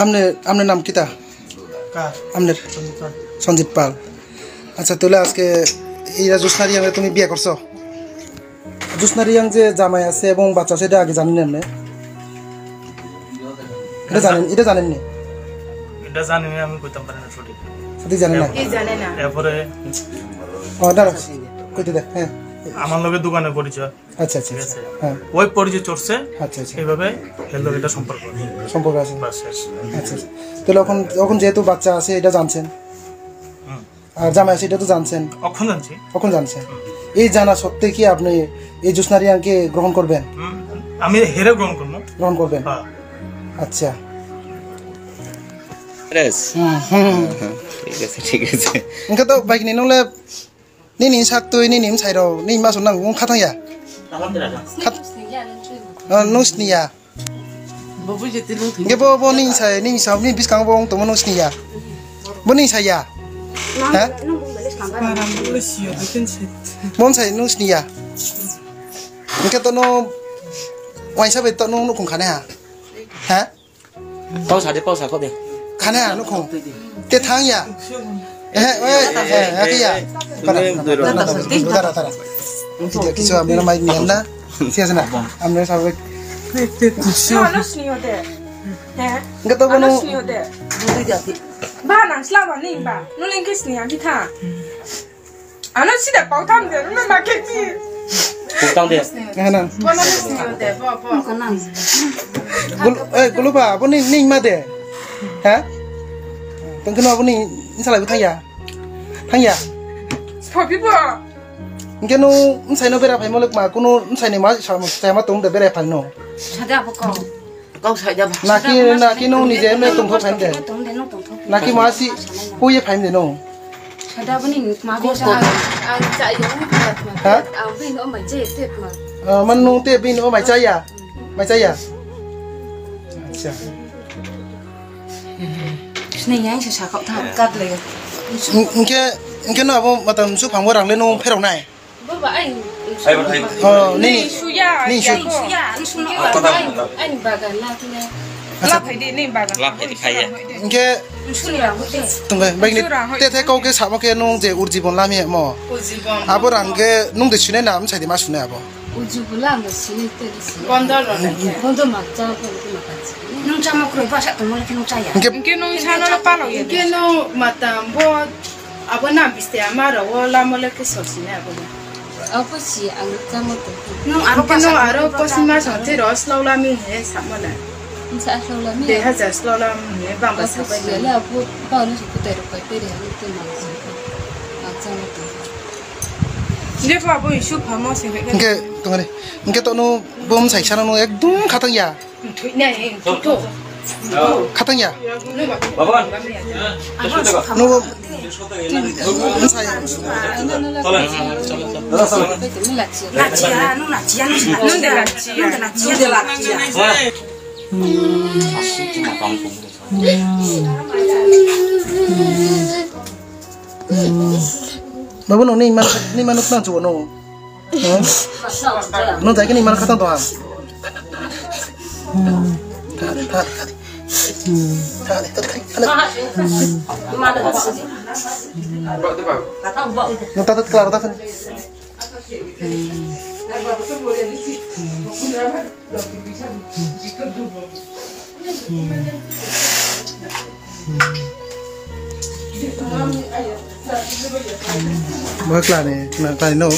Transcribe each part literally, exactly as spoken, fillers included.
আপনার, আপনার নাম কিতা? কার? আপনার? সঞ্জিত পাল। সঞ্জিত পাল। আচ্ছা, তাহলে আজকে এই জোসনা রিয়াংরে তুমি বিয়ে করছো? জোসনা রিয়াং যে জামাই আছে এবং বাচ্চা আছে, এটা আগে জানেন আপনি? এটা জানেন, এটা জানেননি? এটা জানি না, আমি কইতাম পারি না সঠিক। সঠিক জানেন না? এ জানে না। এরপরে ও, দাঁড়াও। কইতে দে, হ্যাঁ। আমার লগে দোকানে পরিচয়। আচ্ছা, আচ্ছা, ঠিক আচ্ছা। আছে? হ্যাঁ। ওই পরিচয় চড়ছে, আচ্ছা, আচ্ছা। এইভাবে হের লগে এটা সম্পর্ক। সম্পর্ক আছে। বাস, শেষ। আচ্ছা, আচ্ছা। তাহলে এখন, এখন যেহেতু বাচ্চা আছে, এটা জানছেন? হুম। আর জামাই আছে, এটা তো জানছেন? এখন জানছি। এখন জানছেন। এই জানা সত্ত্বে কি আপনি এই জোসনা রিয়াংকে গ্রহণ করবেন? হুম, আমি হেরে গ্রহণ করবো। গ্রহণ করবেন? হ্যাঁ। আচ্ছা। Yes. হুম, হুম, হুম। হ্যাঁ, ঠিক আছে, ঠিক আছে। Engkhe to bai ni nung le nini sak twi nini bwsai rok nini masu nang wng kha thang ya? Khat-, ah, nung sini ya? Bo buji twi nung thwi. Hingke bo, bo nini sai, nini sa, nini bwskango bo wng tongma nung sini ya? Bo nini sai ya? Ha? Bo nung sai nung sini ya? Hingke to nung waisa bai to nung nukhung khane ha? Ha? Pausa de, pausa ko de. Khane ha nukhung. Te thang ya? Eh, eh, eh, eh, ya. Tara, tara, tara. Video kisu amera mic ni na. Siya sana. Amera sabe. Ano sini hote. He? Enggak tahu. Ano sini hote. Ba nang selama ni ba. Nuling kis ni agi tha. Ano sida pau tham de, rume ma kek ni. Pau tham de. Ngana. Bono ni sini de, bo, bo. Gul-, eh, guluba, abo ni, ni ma de. Ha? Tengkeno abo ni, ni salai bo thangya. Thangya. Sobi bo. Engke no, nsai no bera phai mo lekma, kuno nsai ni ma, sa, sa ma tong de bera phai no. Sada abo kau. Kok saja ba. Naki, naki nung ni je me tong thok phaim de. Naki ma si hui phaim de nung. Sada bani ma ko sa. Ang cha yo ma. Ha? Ang bin o mai je te ma. Ah, man nung te bin o mai cha ya. Mai cha ya. Acha. Sini yang sa sa kok thang kat le. Engke, engke no abo matam su phang rang le nung pherok nai. Baba, ai. Ai, ai. Oh, ni. Ni suya, ni ya su-, ko. Suya, ni suya. Baba, ai, ai, bagan la tine. Acha. La phai di, ni bagan. La phai di, phai ya. Engke. Suya, hoi de. Tunggai, bai ni. Suya, hoi. Te, te kau ke samo ke nung je urjibon lami mo. Urjibon. Abo rang ke nung de sune na, am sai de ma sune abo. Urjibula mo sine te de sine. Bondo lo na. Bondo ma cha, bondo ma cha. Nung cha mo kroi ba sa to mo le ke nung cha ya. Engke. Engke nung cha no palo ye. Engke nung matam bo. Abo na biste ama ro o lamo le ke sor sini abo na. Abo si ang samo to. Nung aro kisa aro kosi ma so te ro slow lami he samo na. Sa slow lami. Dui hajar slow lami he bang ba sa bai. Abo si le abo ba no su kutai ro kai te re ha te ma si. Ang samo to. Je pa bo isu phamo se he. Engke tongani. Engke to no bom sai sana no ekdom khatang ya. Khatang ya? Nubo. Nung de lachia. Babu, nung ni man, ni manuk nang chuo nung. Hmm? Nung jai khe ni man khatang tong ang. Hmm. Thani, thani, thani. Hmm. Thani, thani, thani, thani. Nung tata kla kata thani. Bo kla ni, na kla ni no.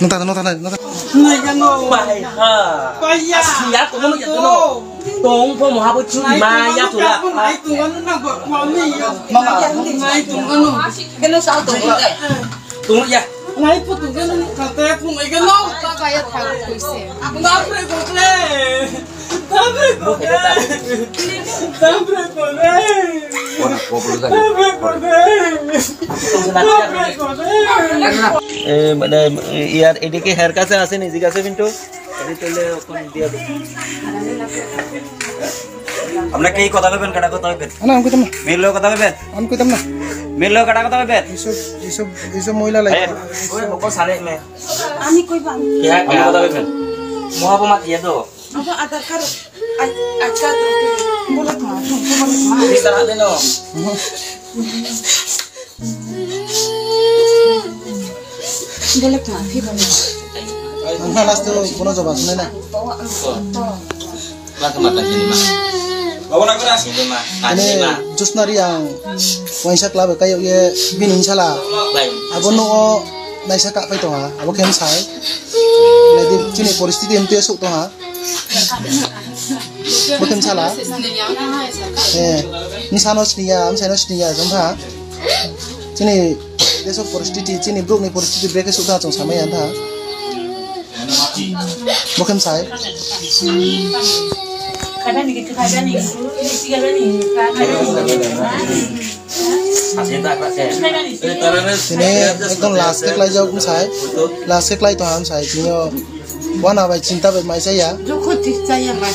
Nota, nota, nota. Nai ka no. Pai ha. Pai ya. Asi ya, tong mo ya, tong mo. Tong po mo ha bo chu ma ya to la. Nai tong ano na ba ko ni ya. Nai tong ano. Keno sa to. Tong ya. Nai po tong ano ka ta ko nai ka no. Ba ba ya tha ko se. Ba pre ko se. এ, মানে, ইয়ার এদিকে হের কাছে আছে, নিজে কাছে কিন্তু। আপনাকে এই কথা কইবেন, কাটা কথা কইবেন? না, আমি কইতাম না। মেয়ের লগে কথা কইবেন? আমি কইতাম না। মেয়ের লগে কাটা কথা কইবেন? এইসব, এইসব, এইসব মহিলা লাগে। এই, ওই বকো সারে মে। আমি কইবা। ইয়া, ইয়া কথা কইবেন? মহাপমা দিয়ে তো। Abo Aadhaar card, a-, a card rok bolok ma, bolok ma. Bisa ra de no. Bolok ma, phi bolok. Ang na last o bono jawab sunai na. Bawa, ang to. Mata mata sini ma. Bawa na kora. Sini ma. Ini Asli ma. Josna ri ang waisa club kayo ye bini sala. Lain. Abo no naisa ka pai tonga. Abo khe sai. Nai di chini poristiti em tu esok tonga. Bukin sala. Eh, ni sano siniya, am sano siniya, jom ha. Chini deso poristiti, chini bruk ni poristiti breke sukha chong samai antha. Bukin sai. Sini ekdom last ke klai jok sai. Last ke klai to ham sai. Chini o wana bai chinta bai mai saya. Jokho tik chaya ma.